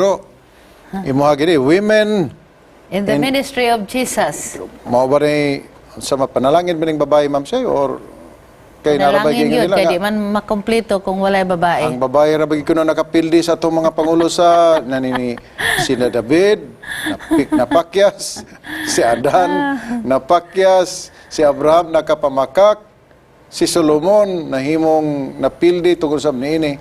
Pero imuha gini women in the ministry of Jesus. Mao ba ni sa mapanalangin ba ning babae, ma'am, siya, or kay narabay Panalangin yun, nila kay nga di man makompleto kung walay babae. Ang babae ra bagi kuno nakapildi sa atong mga pangulo sa nanini sina David, napik napakyas, si Adan napakyas, si Abraham nakapamakak, si Solomon nahimong napildi tungkol sa niini.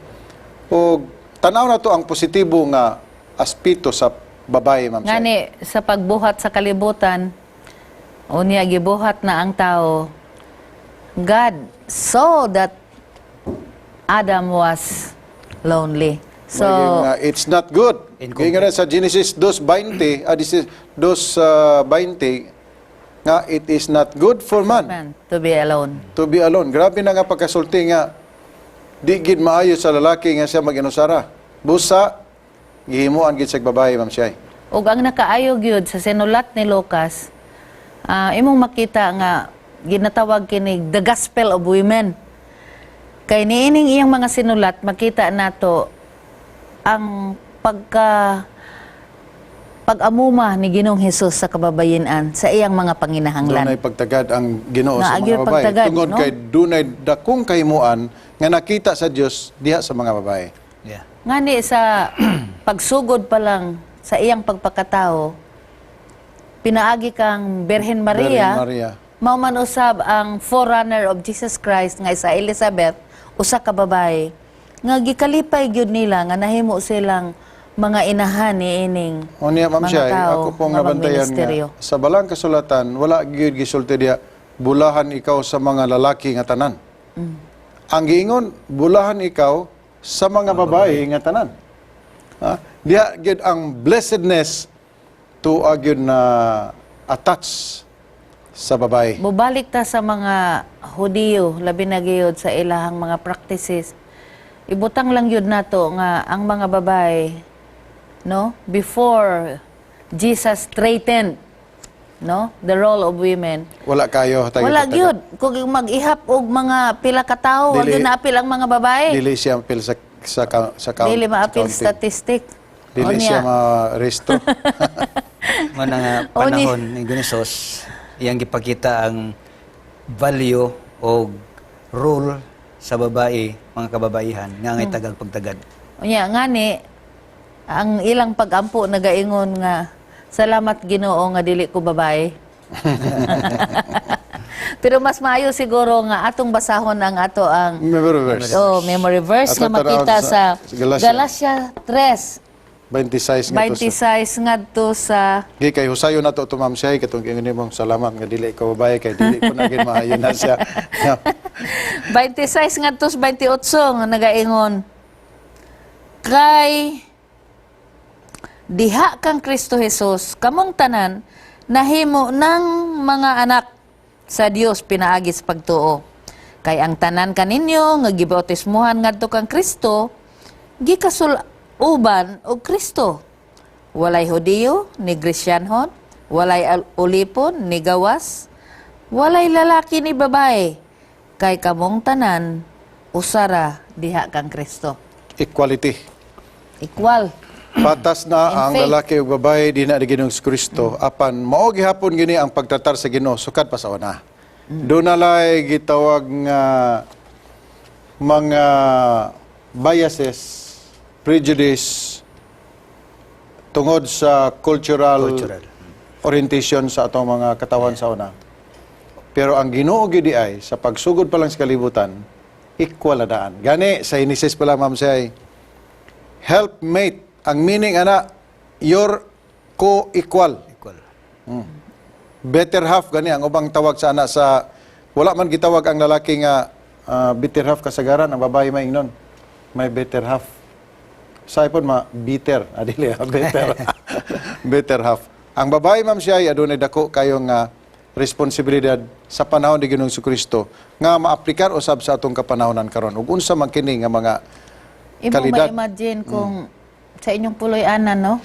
Og tanaw na to ang positibo nga aspeto sa babae, ma'am. Sir. Ngani sa pagbuhat sa kalibutan, unya gibuhat na ang tao, God saw that Adam was lonely. So, Maging, it's not good. Incomplete. Giingon sa Genesis 2:20, this is 2:20 nga it is not good for man man, to be alone. To be alone. Grabe na nga pagkasulti nga di gid maayo sa lalaki nga siya mag-inusara. Busa gihimuan gid sa babae, ma'am siya. Ug ang nakaayo gyud sa sinulat ni Lucas, imong makita nga ginatawag kini the gospel of women. Kay niining iyang mga sinulat, makita nato ang pag-amuma ni Ginoong Hesus sa kababayenan sa iyang mga panginahanglan. Dunay pagtagad ang Ginoo sa Naagi mga babae. pagtagad, Tungod no? kay dunay dakong kahimuan nga nakita sa Dios diha sa mga babae. Ngani sa pagsugod pa lang sa iyang pagpakatao, pinaagi kang Birhen Maria, Birhen Maria. Mao man usab ang forerunner of Jesus Christ nga sa Elizabeth, usa ka babae nga gikalipay gyud nila nga nahimo silang mga inahan ni ining Unya, ma'am mga siya, tao ako pong nga nabantayan magministeryo. nga sa balang kasulatan, wala gyud gisulti diha, "Bulahan ikaw sa mga lalaki nga tanan." Ang giingon, "Bulahan ikaw sa mga babae nga tanan." Ha? Diha gyud ang blessedness to gyud na attach sa babae. Mubalik ta sa mga Hudiyo, labi na gyud sa ilahang mga practices. Ibutang lang gyud nato nga ang mga babae, no, before Jesus straightened, no, the role of women. Wala kayo tayo Wala pagtaga. gyud kung mag-ihap og mga pila ka tawo, wa gyud naapil ang mga babae. Dili siya apil sa count, Dili maapil counting. statistic. Dili Unya, siya ma-resto. Mo na nga panahon ni Ginoong iyang gipakita ang value o role sa babae, mga kababaihan, nga ngay tagal pagtagad. Unya ngani ang ilang pagampo nagaingon nga, "Salamat Ginoo nga dili ko babae." Pero mas maayo siguro nga atong basahon ang ato ang memory verse. Oh, memory verse Ato nga makita tan-awon sa sa Galatia. Galatia 3 26 nga to sa 26 ngadto sa Gi kay husayon nato to, ma'am siya, katong ingon nimong salamat nga dili ko babae kay dili ko na gid maayo na siya. 26 ngadto sa 28 nga nagaingon, "Kay diha kang Kristo Jesus kamong tanan nahimo ng mga anak sa Dios pinaagi sa pagtuo. Kay ang tanan kaninyo nga gibautismuhan ngadto kang Kristo gikasul-uban og Kristo. Walay Hudiyo ni Gresyanhon, walay ulipon ni gawas, walay lalaki ni babae, kay kamong tanan usara diha kang Kristo." Equality. Equal. Patas na In ang faith. Lalaki ug babae dinha ni Ginoong Kristo, apan mao gihapon gini ang pagtratar sa Ginoo sukad pa sa una. Doon nalay gitawag nga mga biases, prejudice tungod sa cultural, Cultural. Orientation sa atong mga katawan sa una. Pero ang Ginoo gyud ay sa pagsugod pa lang sa kalibutan, equal na daan. Gani sa Genesis pa lang, ma'am say, helpmate ang meaning ana, your co-equal. Equal. Better half gani ang ubang tawag sa ana, sa wala man gitawag ang lalaki nga better half, kasagaran ang babae maingnon may better half. Sa ipon ma bitter adili better better half. Ang babae, ma'am siya, ay adunay dako kayo nga responsibilidad sa panahon ni Ginoong Kristo nga maaplikar usab sa atong kapanahonan karon ug unsa man kini nga mga Imo kalidad. ma-imagine kung sa inyong puloy-anan, no?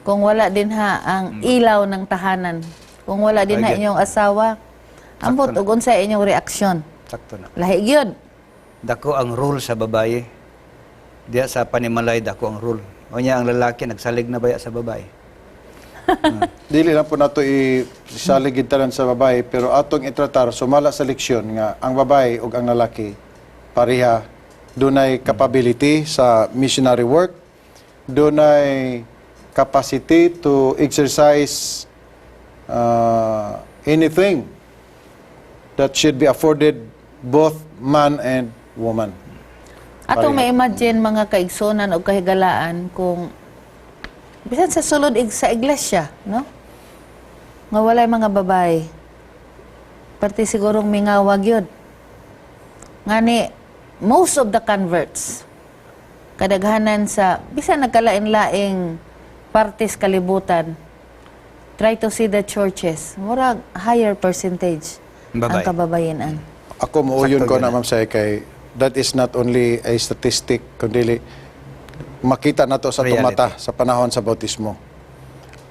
Kung wala din ha ang ilaw ng tahanan. Kung wala din ha Ay, inyong asawa. Ambot Sakto na. ug unsa inyong reaksyon? Sakto na. Lahi gyud. Dako ang role sa babae. Diya sa panimalay, dako ang role. Unya ang lalaki nagsalig na baya sa babae. Dili lang po nato isalig gid tanan sa babae, pero atong itratar sumala sa leksyon nga ang babae ug ang lalaki pareha dunay capability sa missionary work, dunay capacity to exercise anything that should be afforded both man and woman. Atong ma-imagine, mga kaigsunan o kahigalaan, kung bisan sa sulod sa iglesia, no? Nga walay mga babae. Parte sigurong mingawag yun. Ngani, most of the converts, kadaghanan sa, bisan nagkalain-laing partes kalibutan, try to see the churches, murag higher percentage ang Babae. kababayenan. Ako muuyon Sakto ko na, yun. Ma'am Sai, kay that is not only a statistic kundi makita nato sa Reality. tumata sa panahon sa bautismo.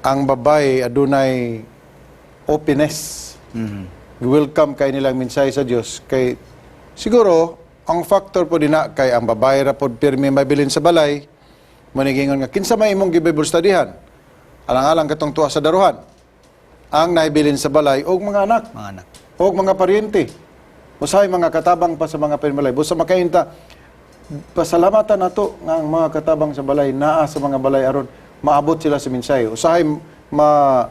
Ang babae adunay openness. Welcome kay nilang mensahe sa Dios kay siguro ang factor po dinha kay ang babae ra pod pirmi mabilin sa balay, manigingon nga kinsa may imong gi-Bible studyhan, alang-alang katong tuwa sa daruhan ang naibilin sa balay og mga anak Mga anak. o mga paryente. Usahay mga katabang pa sa mga pirmalay. Busa makainta, pasalamatan nato nga ang mga katabang sa balay naa sa mga balay aron maabot sila sa mensahe. Usahay ma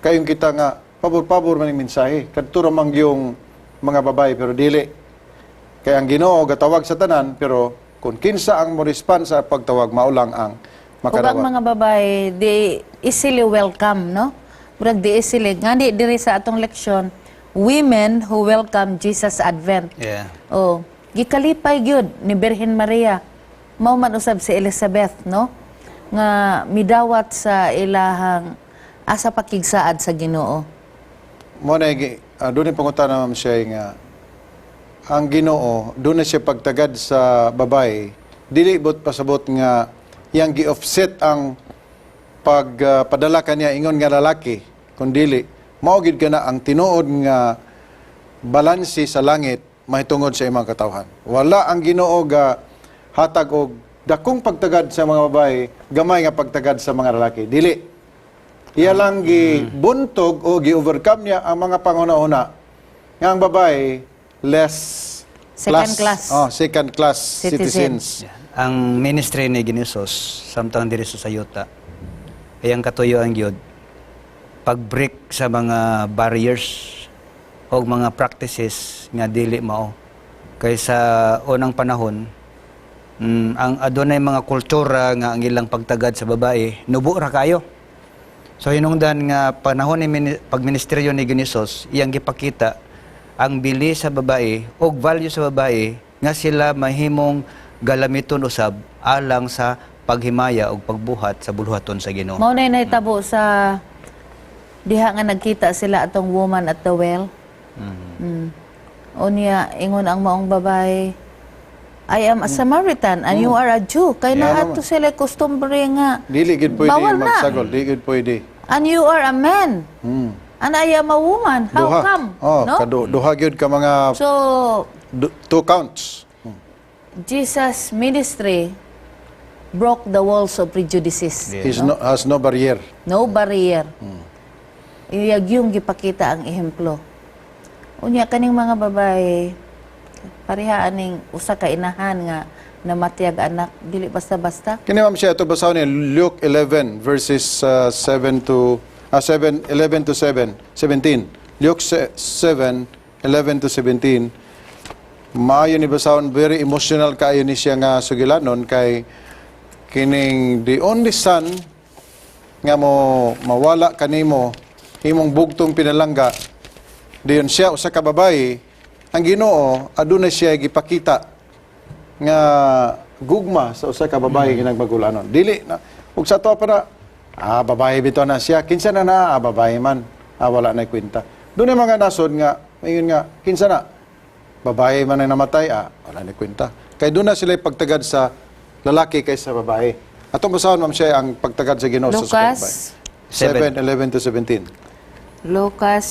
kayong kita nga pabor-pabor man ang mensahe. Kadto ra man yung mga babae pero dili. Kay ang Ginoo gatawag sa tanan, pero kung kinsa ang mo respond sa pagtawag, mao lang ang Ug ang makadawat. mga babae, di easily welcome, no? Murag di easily. Nga di diri sa atong leksyon, women who welcome Jesus Advent. Oh, gikalipay gyud ni Birhen Maria. Mao man usab si Elizabeth, no? Nga midawat sa ilahang asa pakigsaad sa Ginoo. Mo na doon yung pangutana, Ma'am siya, nga ang Ginoo doon na siya pagtagad sa babae, dili bot pasabot nga yang gi-offset ang pagpadala kaniya ingon nga lalaki, kun dili mao gid kana ang tinuod nga balanse sa langit mahitungod sa imong katawhan. Wala ang Ginoo ga hatag og dakong pagtagad sa mga babae, gamay nga pagtagad sa mga lalaki. Dili. Iya lang gibuntog o gi-overcome niya ang mga panguna-una nga ang babae less Second class. Oh, second class citizen. citizens. Yeah. Ang ministry ni Ginisos samtang diri sa sayuta ay ang katuyuan gyud pag-break sa mga barriers o mga practices nga dili mao. Kay sa unang panahon, ang adunay mga kultura nga ang ilang pagtagad sa babae nubo ra kayo. So hinungdan nga panahon ni pagministeryo ni Ginisos, iyang gipakita ang bili sa babae og value sa babae nga sila mahimong galamiton usab alang sa paghimaya og pagbuhat sa buluhaton sa Ginoo. Mao na nahitabo sa diha nga nagkita sila atong woman at the well. Unya ingon ang maong babae, "I am a Samaritan and you are a Jew." Kay naa to sila kostumbre nga Dili gid pwede bawal na. magsagol, dili gid pwede. And you are a man. And I am a woman. How Duha. come? Oh, no? Duha gyud ka mga So two counts. Jesus ministry broke the walls of prejudices. He's no, has no barrier. No barrier. Iyag yung gipakita ang ehemplo. Unya kaning mga babae pareha aning usa ka inahan nga namatyag anak, dili basta-basta. Kini, ma'am siya ito basahon ni Luke 11 verses 7 to 7 11 to 7 17. Luke 7 11 to 17. Maayo ni basahon, very emotional kaayo ni siya nga sugilanon kay kining the only son nga mo mawala kanimo, imong bugtong pinalangga, diyon siya usa ka babae. Ang Ginoo aduna siya gipakita nga gugma sa usa ka babae mm. Nagmagulanon dili na ug sa ato pa na, babae bitaw na siya, kinsa na na, babae man, wala na kwenta. Doon mga nasod nga mayon nga kinsa na, babae man ang namatay, wala na kwenta, kay doon na sila pagtagad sa lalaki kaysa babae. Atong basahon, ma'am siya, ang pagtagad sa Ginoo sa usa ka Lucas babae. 7 11 to 17. Lucas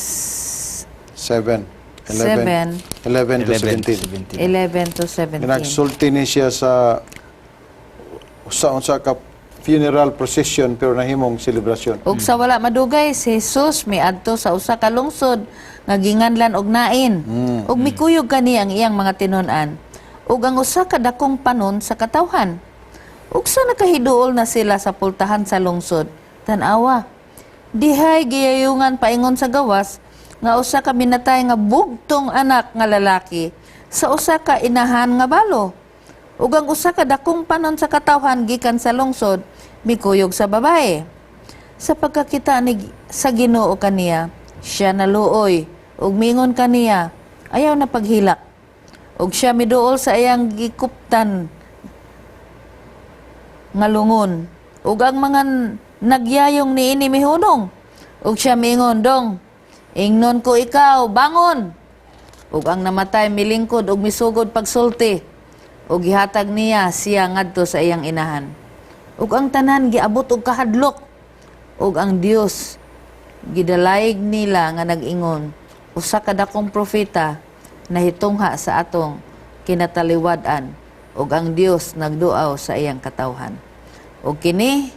7 11 7 11 to 11 to 17. 17. 11 to 17. Nagsulti ni siya sa usa unsa ka funeral procession pero nahimong selebrasyon. Ug sa wala madugay si Jesus miadto sa usa ka lungsod nga ginganlan og Nain. Ug mikuyog kani ang iyang mga tinun-an. Ug ang usa ka dakong panon sa katawhan. Ug sa nakahiduol na sila sa pultahan sa lungsod, tan-awa. Dihay giyayungan paingon sa gawas nga usa ka minatay nga bugtong anak nga lalaki sa usa ka inahan nga balo. Ug ang usa ka dakong panon sa katawhan gikan sa lungsod mikuyog sa babae. Sa pagkakita ni sa Ginoo kaniya, siya naluoy ug mingon kaniya, "Ayaw na paghilak." Ug siya miduol sa iyang gikuptan nga lungon. Ug ang mga nagyayong niini mihunong. Ug siya miingon, "Dong, ingnon ko ikaw, bangon." Ug ang namatay milingkod ug misugod pagsulti. Ug gihatag niya siya ngadto sa iyang inahan. Ug ang tanan giabot og kahadlok. Ug ang Dios gidalayg nila nga nag-ingon, "Usa ka dakong propeta nahitungha sa atong kinataliwad-an ug ang Dios nagduaw sa iyang katawhan." Ug kini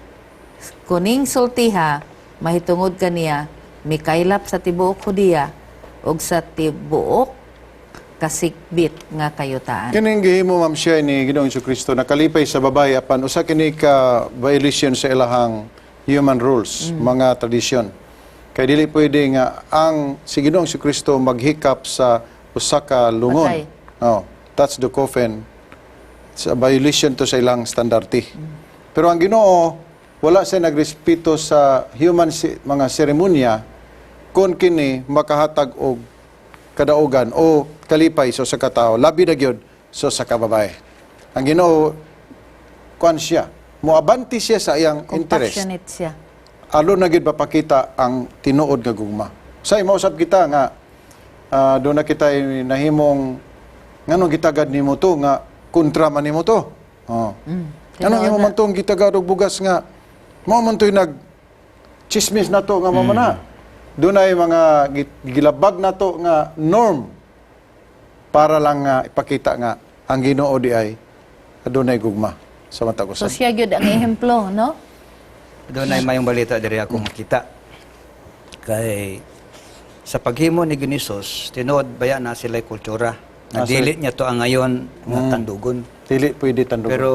kuning sultiha mahitungod kaniya mikaylap sa tibuok Hudiya ug sa tibuok kasikbit nga kayutaan. Kining gihimo, Ma'am Shai, ni Ginoong Kristo nakalipay sa babae apan usa kini ka violation sa ilahang human rules, mga tradisyon. Kay dili pwede nga ang si Ginoong Kristo maghikap sa usa ka lungon. Patay. Oh, touch the coffin. It's a violation to sa ilang standarte. Pero ang Ginoo wala siya nagrespeto sa human mga seremonya kung kini makahatag og kadaugan o kalipay sa usa ka tawo, labi na gyud sa usa ka babae. Ang Ginoo, kuan siya, moabante siya sa iyang interest. Compassionate siya. Aron na gyud mapakita ang tinuod nga gugma. Sa mausab kita nga doon na kita nahimong nganong gitagad nimo to nga kontra man nimo to. Oh. Nganong imo man tong gitagad og bugas nga mao man to'y nag chismis na to nga mao man na. Dunay mga gilabag na to nga norm para lang nga ipakita nga ang Ginoo di ay adunay gugma sa matag So usa. siya gyud ang ehemplo, no? Doon ay mayong balita diri ako makita. Kay sa paghimo ni Ginisos, tinuod baya na sila kultura. Na dili niya to ang ngayon nga tandugon. Dili pwede tandugon. Pero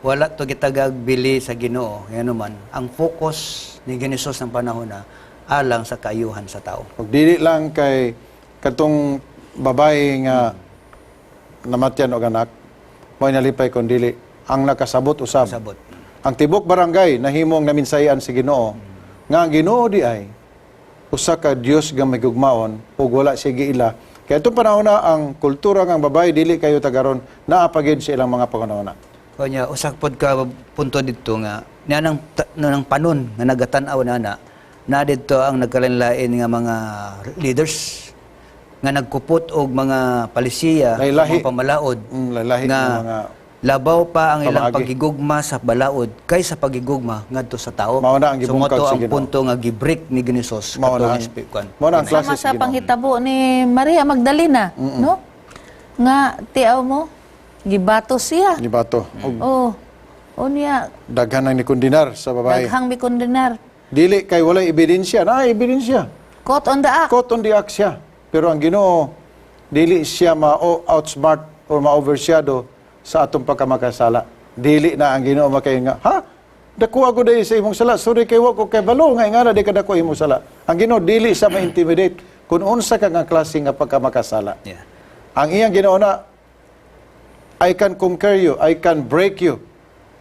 wala to gitagag bili sa Ginoo. Ngano man, ang focus ni Ginisos ng panahon na alang sa kaayuhan sa tao. Ug dili lang kay katong babae nga namatyan og anak mo'y nalipay kon dili ang nakasabot usab. Sabot. Ang tibok barangay nahimong naminsayan si Ginoo nga ang Ginoo di ay usa ka Dios nga mahigugmaon ug wala siya giila. Kaya itong panahon na ang kultura ng babae dili kayo tagaron naa pa gyud sa ilang mga pangunahuna. Kanya usa pod ka punto didto nga niya nang panon nga nagatan-aw na na na didto ang nagkalain-lain nga mga leaders nga nagkupot og mga palisiya, Lahi-lahi. mga pamalaod Lahi-lahi nga ng mga labaw pa ang ilang pamaagi. pagigugma sa balaod kaysa pagigugma ngadto sa tao. Mao na ang So, gibungkag mao to sa ang Ginoo. punto nga gibreak ni Ginisos Mao na katong kuan. mao na ang klase Sama sa sa Ginoo. panghitabo ni Maria Magdalena, no? Nga tiaw mo gibato siya. Gibato. Ug Oh. Unya daghan ang nikundinar sa babae. daghang mikondenar. Dili kay walay ebidensya, na ebidensya. Caught on the act. Caught on the act siya. Pero ang Ginoo dili siya ma-outsmart or ma-overshadow sa atong pagkamakasala. Dili na ang Ginoo makaingon nga, "Ha? Dako ako dahil sa imong sala. Sorry kay wa ko kay balo nga ingana di ka dako imong sala." Ang Ginoo dili siya ma-intimidate kung unsa ka nga klase nga pagkamakasala. Ang iyang Ginoo na, "I can conquer you, I can break you.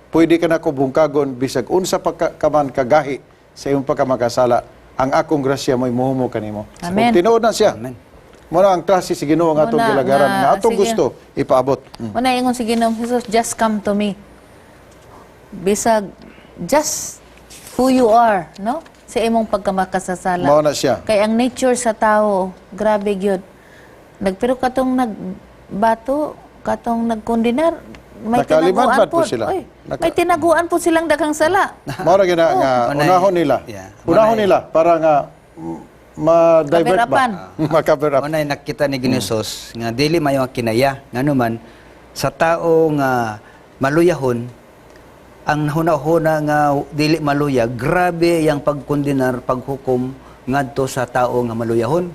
Pwede ka na ko bungkagon bisag unsa pa ka man kagahi sa imong pagkamakasala. Ang akong grasya mo'y muhumo kanimo." Amen. Ug tinuod na siya. Amen. Mao na ang klase si Ginoo nga atong Mao na gilagaran nga atong sige. gusto ipaabot. Muna ingon si Ginoong Jesus, "Just come to me." Bisag just who you are, no? Sa imong pagkamakasasala. Mao na siya. Kay ang nature sa tao, grabe gyud. Nagpero katong nagbato, katong nagkondenar, may Nakalimadmad tinaguan po po. sila. Oy, may tinaguan po silang daghang sala. Mao ra gina nga Mao na- unahon nila. Unahon nila para nga ma-divert ba? Cover-upan. Ma-cover up. Mao na nakita ni Ginisos nga dili mayo ang kinaya ngano man sa tao nga maluyahon. Ang huna-huna nga dili maluya, grabe yang pagkondenar, paghukom ngadto sa tao nga maluyahon.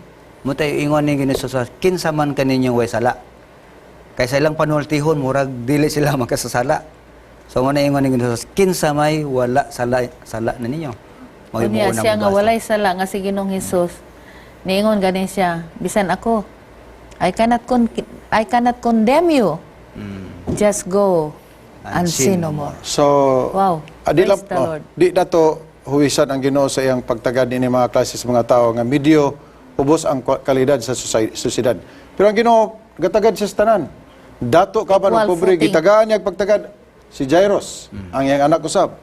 Mao tay ingon ni Ginoo sa kinsa man kaninyong way sala. Kay sa ilang panultihon, murag dili sila makasasala. So mo na ingon ni Ginoo, kinsa may wala sala, sala na ninyo. Mao'y Unya muuna siya nga mobasa. walay sala nga si Ginoong Hesus. Niingon gani siya, bisan ako, I cannot condemn you. Just go and sin no more. So, Wow. di Praise lang, the oh, Lord. di nato huwisan ang Ginoo sa iyang pagtagad ini mga klase sa mga tao nga medyo ubos ang kalidad sa sosyedad. Pero ang Ginoo gatagad siya sa tanan. Dato ka ba ng Equal pobre footing. gitagaan niya ang pagtagad si Jairus, ang iyang anak usab.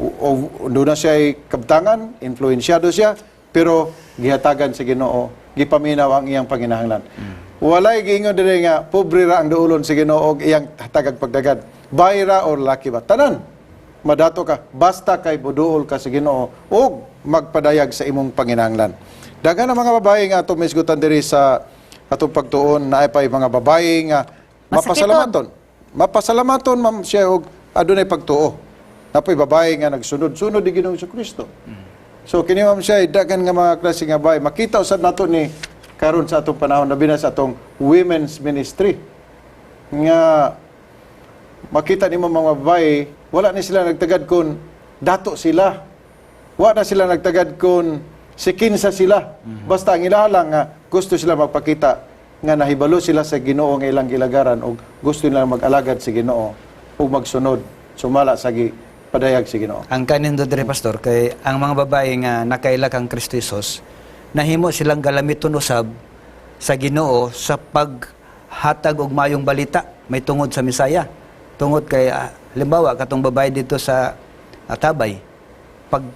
O doon na siya kabtangan, influensyado siya, pero gihatagan sa Ginoo, gipaminaw ang iyang panginahanglan. Walay giingon dire nga pobre ra ang duolon sa Ginoo og iyang hatagag pagdagad. Bayra or laki ba? Tanan. Madato ka basta kay buduol ka sa Ginoo og magpadayag sa imong panginahanglan. Daghan ang mga babae nga atong misgutan diri sa atong pagtuon, naay pa mga babae nga Masakiton. mapasalamaton. Mapasalamaton, ma'am, siya og adunay pagtuo. Napoy babae nga nagsunod-sunod di Ginoong Kristo. So kini, ma'am, siya daghan nga mga klase nga babae makita usab nato ni karon sa atong panahon, labi na sa atong women's ministry, nga makita nimo mga babae, wala ni sila nagtagad kun dato sila. Wala na sila nagtagad kun sikinsa sila. Basta ang ilaha lang nga gusto sila magpakita nga nahibalo sila sa Ginoo nga ilang gilagaran og gusto nila mag-alagad sa Ginoo ug magsunod sumala sa gi padayag sa Ginoo. Ang kanin do dire, pastor, kay ang mga babae nga nakaila kang Kristo Jesus, nahimo silang galamiton usab sa Ginoo sa paghatag og mayong balita may tungod sa Misaya. Tungod kay halimbawa katong babae dito sa Tabay, pag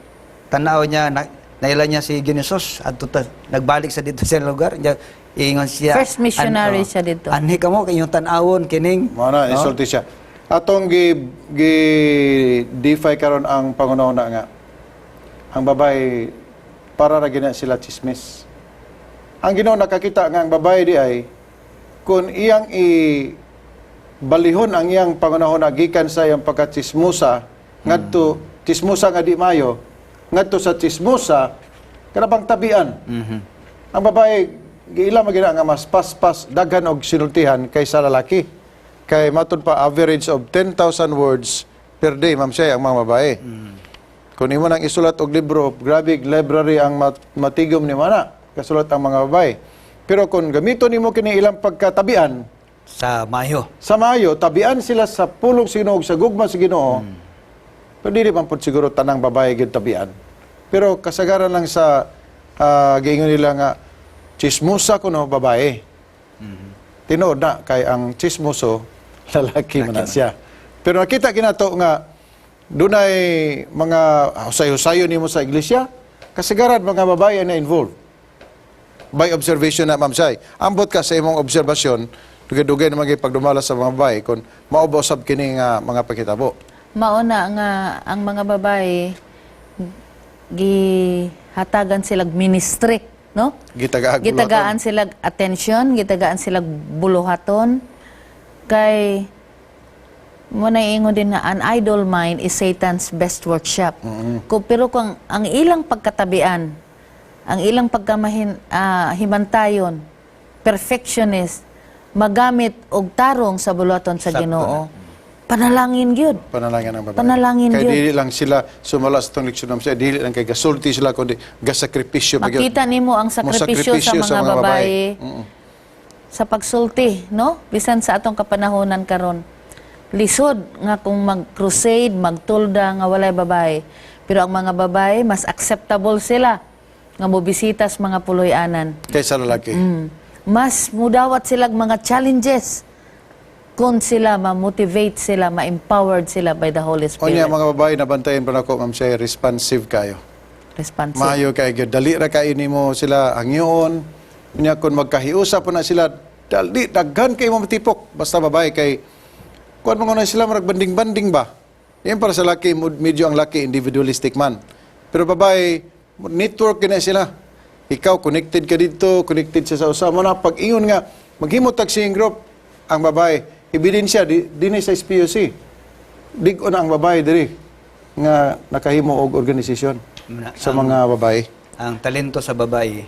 tanaw niya na, naila niya si Ginoo adto nagbalik sa dito sa lugar niya, ingon siya. First missionary oh, siya dito. Anhi kamo kay inyong tan-awon kining Mao na Oh. isulti siya. Atong gi gi defy karon ang pangunaon na nga ang babae para ra gina sila chismis. Ang Ginoo nakakita nga ang babae di ay kung iyang i balihon ang iyang pangunahon gikan sa iyang pagkachismosa ngadto chismosa nga di mayo ngadto sa chismosa kanabang tabian. Ang babae giila man gina nga mas paspas daghan og sinultihan kaysa lalaki. Kay matud pa average of 10,000 words per day, ma'am siya, ang mga babae. Kung imo nang isulat og libro, grabe library ang matigom ni mana kasulat ang mga babae. Pero kung gamito nimo kini ilang pagkatabian sa mayo. Sa maayo, tabian sila sa pulong sa Ginoo, sa gugma sa Ginoo. Pero dili man pud siguro tanang babae gyud tabian. Pero kasagaran lang sa giingon nila nga chismosa kuno babae. Tinuod na kay ang chismoso lalaki man na siya. Pero nakita kinato nga dunay mga husay-husayon nimo sa iglesia, kasagaran mga babae na involved by observation na, Ma'am Sai. Ambot ka sa imong obserbasyon, dugay-dugay naman kay pagdumala sa mga babae kung mao ba usab kini nga mga pakitabo. Mauna nga ang mga babae gihatagan silag ministry, no? Gitagaag Gitagaan silag attention, gitagaan silag buluhaton kay mo na ingon din na an idle mind is Satan's best workshop. Pero kung ang ilang pagkatabian, ang ilang pagkamahin himantayon, perfectionist, magamit og tarong sa buluhaton sa Sakto. Ginoo. Panalangin gyud. Panalangin ang babae. Panalangin Kay yun. dili lang sila sumala sa itong leksyon, Ma'am Sai, dili lang kay gasulti sila kundi gasakripisyo pa gyud. Makita nimo ang sakripisyo sa Mosakripisyo mga babae sa pagsulti, no? Bisan sa atong kapanahonan karon. Lisod nga kung mag-crusade, magtulda nga walay babae. Pero ang mga babae, mas acceptable sila nga mobisita sa mga puloy-anan. Kaysa lalaki. Mas mudawat silag mga challenges kung sila ma-motivate sila, ma-empowered sila by the Holy Spirit. Unya mga babae nabantayan pa nako, Ma'am Sai, responsive kayo. Responsive. Maayo kay gyud. Dali ra kay nimo sila angyoon. Unya kung magkahiusa po na sila, dali daghan kay mo matipok basta babae kay kuan mo na sila murag banding-banding ba. Yan para sa laki, medyo ang laki individualistic man. Pero babae, network kina sila. Ikaw connected ka dito, connected siya sa usa mo na pag ingon nga maghimo tag singing group ang babae, ebidensya di dinhi sa SPUC. Dig-on ang babae diri nga nakahimo og organisasyon sa mga babae. Ang talento sa babae,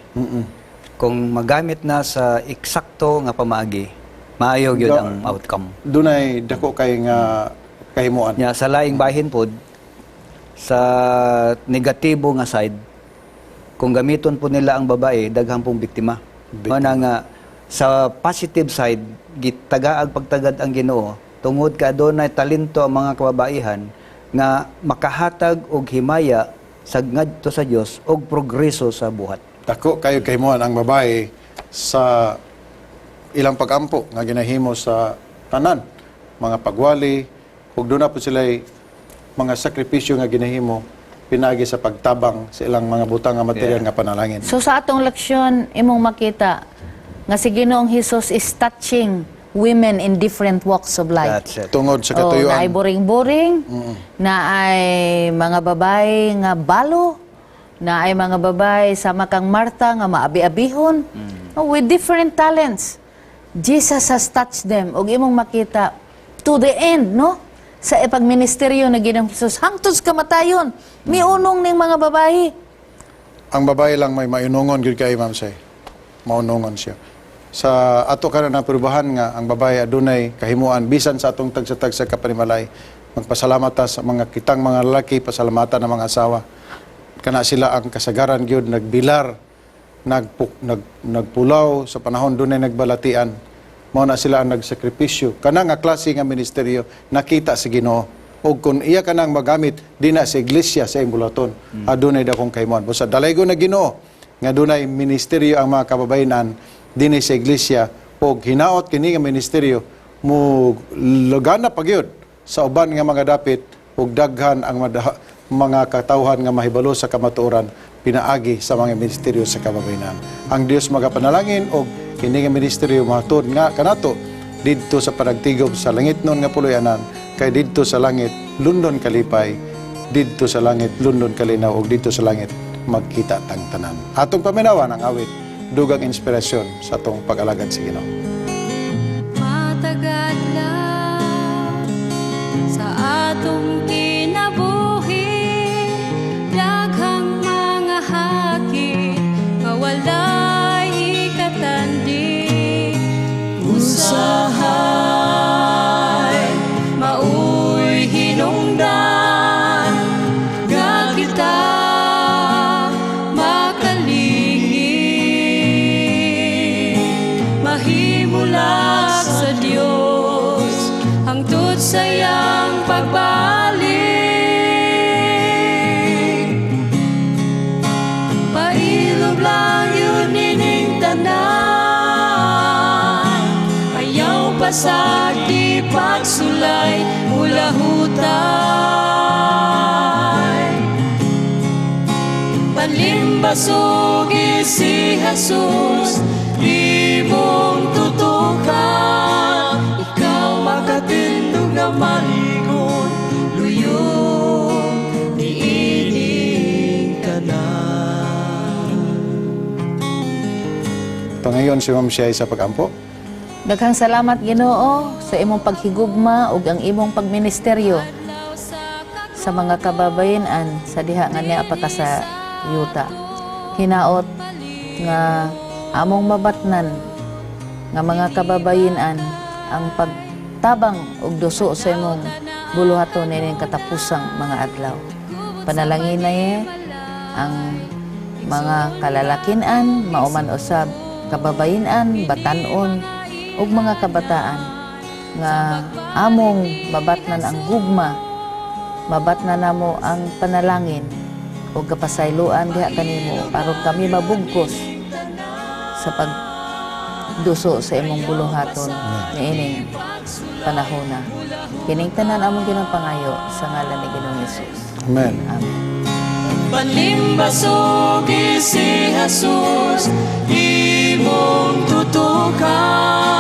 kung magamit na sa eksakto nga pamaagi, maayo gyud ang outcome. Dunay dako kay nga kahimuan. Nya sa laing bahin pod, sa negatibo nga side, kung gamiton po nila ang babae, daghan pong biktima. Mao na nga sa positive side, gitagaag pagtagad ang Ginoo tungod ka adunay talento ang mga kababaihan nga makahatag og himaya sa ngadto sa Dios og progreso sa buhat. Dako kayo kahimuan ang babae sa ilang pagampo nga ginahimo sa tanan, mga pagwali, ug doon na po sila mga sakripisyo nga ginahimo pinaagi sa pagtabang sa ilang mga butang nga material nga panalangin. So sa atong leksyon, imong makita nga si Ginoong Hesus is touching women in different walks of life. That's it. Tungod sa Oh, katuyuan. naay boring-boring, naay mga babae nga balo, naay mga babae sama kang Marta nga maabi-abihon. Oh, with different talents. Jesus has touched them. Ug imong makita to the end, no? Sa ipagministeryo na Ginoong Hesus hangtod sa kamatayon, miunong ning mga babae. Ang babae lang may mainungon gyud kay, Ma'am Say. Maunongon siya. Sa ato karon na prubahan nga ang babae adunay kahimuan bisan sa atong tagsa-tagsa kapanimalay. Magpasalamat ta sa mga kitang mga lalaki, pasalamatan ang mga asawa. Kana sila ang kasagaran gyud nagbilar, nagpulaw sa panahon dunay nagbalatian. Mao na sila ang nagsakripisyo. Kana nga klase nga ministeryo nakita sa Ginoo. Og kung iya ka nang magamit dina sa iglesia sa imong bulaton, adunay dakong kahimuan. Busa dalaygo na Ginoo nga dunay ministeryo ang mga kababayenan dinhi sa iglesia og hinaot kini nga ministeryo mo lugana pa gyud sa uban nga mga dapit ug daghan ang mga katawhan nga mahibalo sa kamatuoran pinaagi sa mga ministeryo sa kababayenan. Ang Dios magapanalangin og kini nga ministeryo matud nga kanato didto sa panagtigob sa langit nun nga puloy-anan, kay didto sa langit lundon kalipay, didto sa langit lundon kalinaw, ug didto sa langit magkita tang tanan. Atong paminawan ang awit dugang inspirasyon sa atong pag-alagad sa Ginoo. Matagad lang sa atong kinabuhi, daghang mga haki nga walay ikatandi. Usahay maoy hinungdan nga kita makalingit, mahimulak sa Dios hangtod sa iyang pagbalik. Pailob lang gyud nining tanan. Ayaw pasag di pagsulay mulahutay. Palimbasugi si Jesus, imong tutukan. Ikaw makatindog na maligon, luyong niining tanan. Pangayon si Ma'am Shai sa pagampo. Daghang salamat, Ginoo, sa imong paghigugma ug ang imong pagministeryo sa mga kababayenan sa diha nga niya pa ka sa yuta. Hinaot nga among mabatnan nga mga kababayenan ang pagtabang og duso sa imong buluhaton nining katapusang mga adlaw. Panalangin na ye ang mga kalalakinan, mauman usab kababayenan, batanon ug mga kabataan nga among mabatnan ang gugma, mabatnan namo ang panalangin ug kapasayloan diha kanimo aron kami mabugkos sa pagduso sa imong buluhaton niining panahona. Kining tanan among ginapangayo sa ngalan ni Ginoong Hesus. Amen. Amen. Palimbasugi si Jesus, imong tutukan.